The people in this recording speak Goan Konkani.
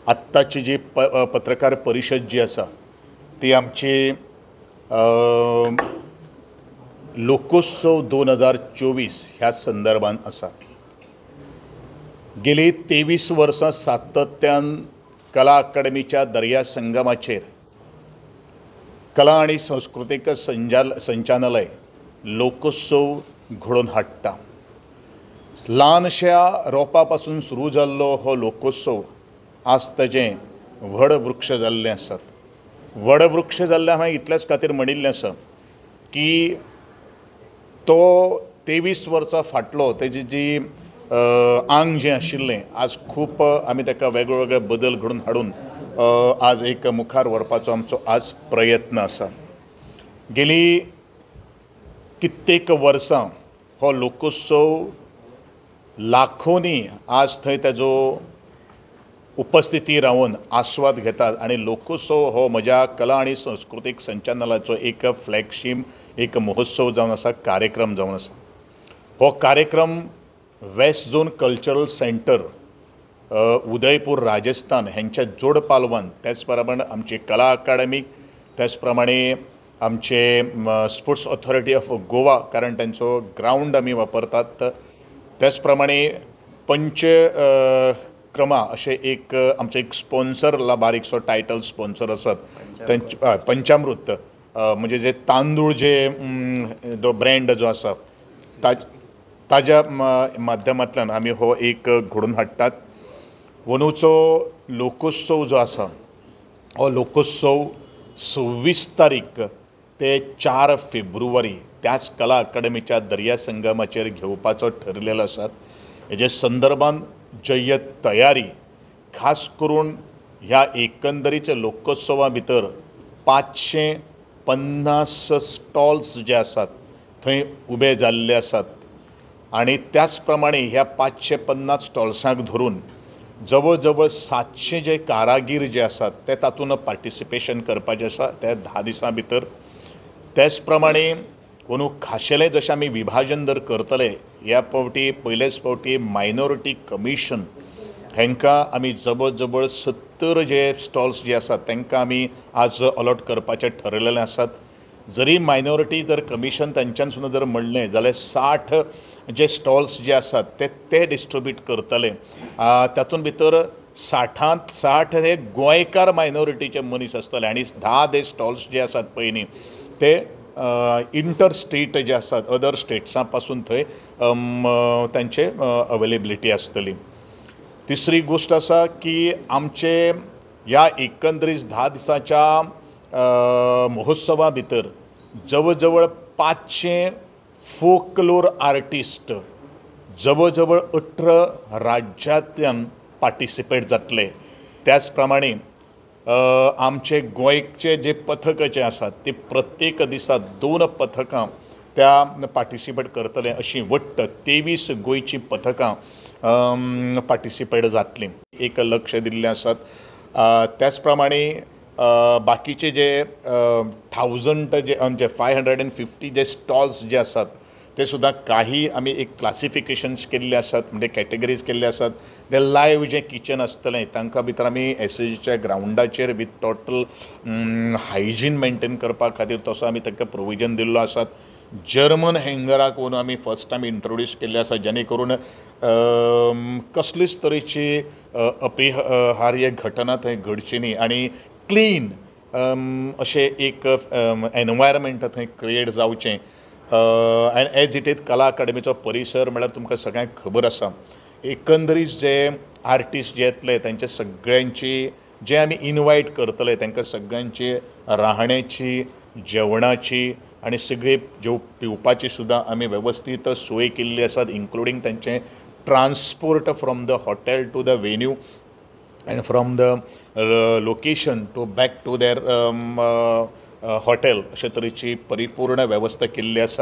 आत्ताची जी पत्रकार परिशद जी आसा ती आमची लोकोत्सव 2024 ह्या संदर्भान आसा. गेली 23 वर्सां सातत्यान कला अकादमीच्या दर्या संगमाचेर कला आनी संस्कृतीक संचालनालय लोकोत्सव घडोवन हाडटा. ल्हानश्या रोपा पासून सुरू जाल्लो हो लोकोत्सव आज ताजें व्हड वृक्ष जाल्ले आसात. व्हड वृक्ष जाल्ले हांवें इतल्याच खातीर म्हणिल्लें आसा की तो 23 वर्सां फाटलो तेजी जी आंग जें आशिल्लें आज खूब आमी ताका वेगवेगळे बदल घडोवन हाडून आज एक मुखार व्हरपाचो आमचो आज प्रयत्न आसा. गेली कित्येक वर्सां हो लोकोत्सव लाखोंनी आज थंय ताजो उपस्थिती रावन आस्वाद घेतात आनी लोकोत्सव हो म्हज्या कला आनी संस्कृतीक संचालनालयाचो एक फ्लॅगशीप एक महोत्सव जावन आसा, कार्यक्रम जावन आसा. हो कार्यक्रम west zone cultural centre Udaipur Rajasthan हेंच्या जोड पालवान, त्याच प्रमाणे आमची कला अकादमी, त्याच प्रमाणे आमचे स्पोर्ट्स ऑथॉरिटी ऑफ गोवा कारण तांचो ग्रावंड आमी वापरतात, त्याच प्रमाणे पंच क्रमा अशें एक आमचें एक स्पॉन्सर बारीकसो टायटल स्पॉन्सर आसात तांचे पंचामृत म्हणजे जे तांदूळ जे जो ब्रँड जो आसा ताज्या माध्यमांतल्यान आमी हो एक घडोवन हाडटात. अंदूचो लोकोत्सव जो आसा हो लोकोत्सव 26 तारीख ते 4 फेब्रुवारी त्याच कला अकादमीच्या दर्या संगमाचेर घेवपाचो ठरलेलो आसा. हेजे संदर्भान जय्यत तयारी खास करून ह्या एकंदरीच्या लोकोत्सवा भितर 550 स्टॉल्स जे आसात थंय उबे जाल्ले आसात आनी त्याच प्रमाणे ह्या 550 स्टॉल्सांक धरून जवळ जवळ 700 जे कारागीर जे आसात ते तातूंत पार्टिसिपेशन करपाचें आसा त्या 10 दिसां भितर. त्याच प्रमाणे अंदू खाशेलें जशें आमी विभाजन जर करतले ह्या फावटी पयलेच फावटी मायनॉरिटी कमिशन हेंकां आमी जवळ जवळ 70 जे स्टॉल्स जे आसात तांकां आमी आज अलॉट करपाचें ठरयलेलें आसात. जरी मायनॉरिटी जर कमिशन तांच्यान सुद्दां जर म्हणलें जाल्यार 60 जे स्टॉल्स जे आसात ते ते डिस्ट्रिब्यूट करतले. तातूंत भितर 60 60 हे गोंयकार मायनॉरिटीचे मनीस आसतले आनी 10 जे स्टॉल्स जे आसात पळय न्ही ते इंटर स्टेट जे आसात अदर स्टेट्सां पासून थंय तांचे अवेलेबिलिटी आसतली. तिसरी गोश्ट आसा की आमचे ह्या एकंदरीत 10 दिसांच्या महोत्सवा भितर जवळ जवळ 500 फोकलोर आर्टिस्ट जवळ जवळ 18 राज्यांतल्यान पार्टिसिपेट जातले. त्याच प्रमाणे आमचे गोंयचे जे पथक जे आसात ते प्रत्येक दिसा 2 पथकां त्या पार्टिसिपेट करतले अशी वट्ट 23 गोंयची पथकां पार्टिसिपेट जातलीं एक लक्ष दिल्लें आसात. त्याच प्रमाणे बाकीचे जे 1000 जे आमचे 550 जे स्टॉल्स जे आसात ते सुद्दां काही आमी एक क्लासिफिकेशन्स केल्ले आसात म्हणजे कॅटेगरीज केल्ले आसात. ते लायव्ह जें किचन आसतलें तांकां भितर आमी एसएजीच्या ग्रावंडाचेर वीथ टोटल हायजीन मेंटेन करपा खातीर तसो आमी तांकां प्रोविजन दिल्लो आसात. जर्मन हँगराक व्हरून आमी फर्स्ट टायम इंट्रोड्यूस केल्ले आसा जेणे करून कसलीच तरेची अपरिहार्य घटना थंय घडची न्ही आनी क्लीन अशें एक एनवायरमेंट थंय क्रिएट जावचें. एंड एज it is कला अकादमीचो परिसर म्हळ्यार तुमकां सगळ्यांक खबर आसा. एकंदरीत जे आर्टिस्ट जे येतले तांचे सगळ्यांची जे आमी इनवायट करतले तांकां सगळ्यांची राहण्याची, जेवणाची आनी सगळी जेव पिवपाची सुद्दां आमी वेवस्थीत सोय केल्ली आसात, इन्क्लुडींग तांचें transport from the hotel to the venue and from the location to back to their hotel अशे तरेची परिपूर्ण वेवस्था केल्ली आसा.